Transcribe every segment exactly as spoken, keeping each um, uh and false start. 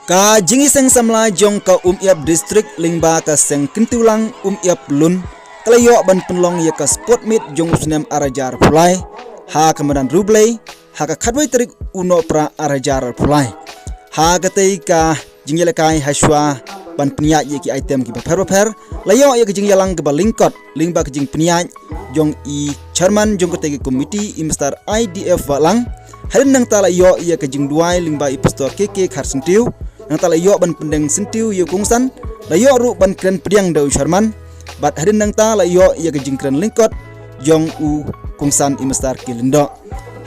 Ka jingïaseng samla jong ka Umyiap District lyngba ka seng kyntiwlang Umyiap Lun ka la ïoh ban pynlong ïa ka sport meet jong u snem ar hajar arphew lai ha ka madan Riewblei ha ka khatwei tarik u Nohprah ar hajar arphew lai. Ha katei ka jingïalehkai hashwa ban pynïaid ïa ki item kiba pher bapher, la ïoh ïa ka jingïalang kaba lyngkot lyngba ka jingpynïaid jong i chairman jong katei ka komiti, i Mister I D F Wahlang. Hadien nangta la ïoh ïa ka jingduwai lyngba i Pastor K K Kharsyntiew. Nangta la ïoh ban pyndeng syntiew ïa u kongsan, la ïoh ruh ban kren pdiang da u chairman. Bad hadien nangta la ïoh ïa ka jingkren lyngkot jong u kongsan, i Mister K Lyngdoh.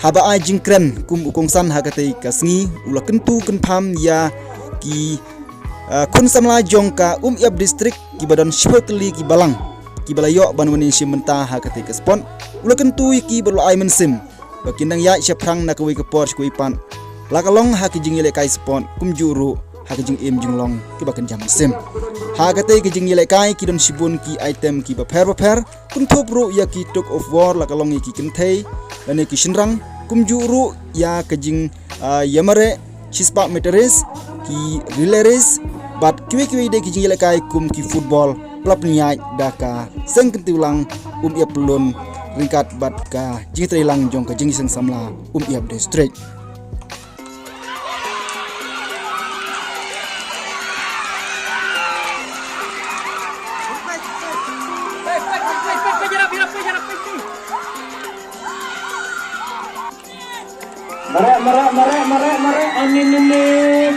Haba ai jingkren kum u kongsan ha katei ka sngi, u la kyntu kynpham ïa ki, ah, khun samla jong ka Umyiap District kiba don shiphew tylli ki balang kiba la ïoh ban wan ïashim bynta ha katei ka sport. U la kyntu ïa ki bad u la ai mynsiem ba kin nang ïaid shaphrang na kawei ka por sha kawei pat, la ka long ha ka jingïalehkai sport kumjuh ruh ha ka jingim jinglong kiba kynja mynsiem. Ha katei ka jingïalehkai ki don shibun ki item kiba pher bapher, kynthup ruh ïa ki tug of war, la ka long ïa ki kynthei lane ki shynrang, kumjuh ruh ïa ka jing, ah, ïamareh shispah meter race, ki relay race, bad kiwei kiwei de ki jingïalehkai kum ki football, la pynïaid da ka seng kyntiwlang Umyiap Lun ryngkat bad ka jingtreilang jong ka jingïaseng samla Umyiap District. Mareh, mareh, mareh, mareh, mareh. Ani, ni, ni.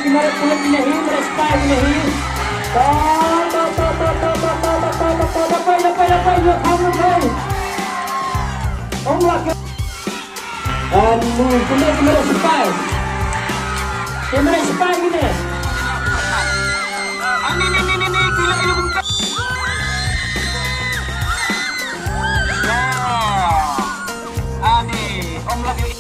Ki mareh pulit ni hi, mareh spy ni hi. Ta, ta, ta, ta, ta, ta, ta, ta, ta, ta, ta, ta, ta, ta, ta, ta, ta, ta. Ong lah ke. Ani, ni, ni, ni, mareh spy. Ni mareh spy ni. Ani, ni, ni, ni, ni, pila ini bentuk. Ya. Ani, om lagi.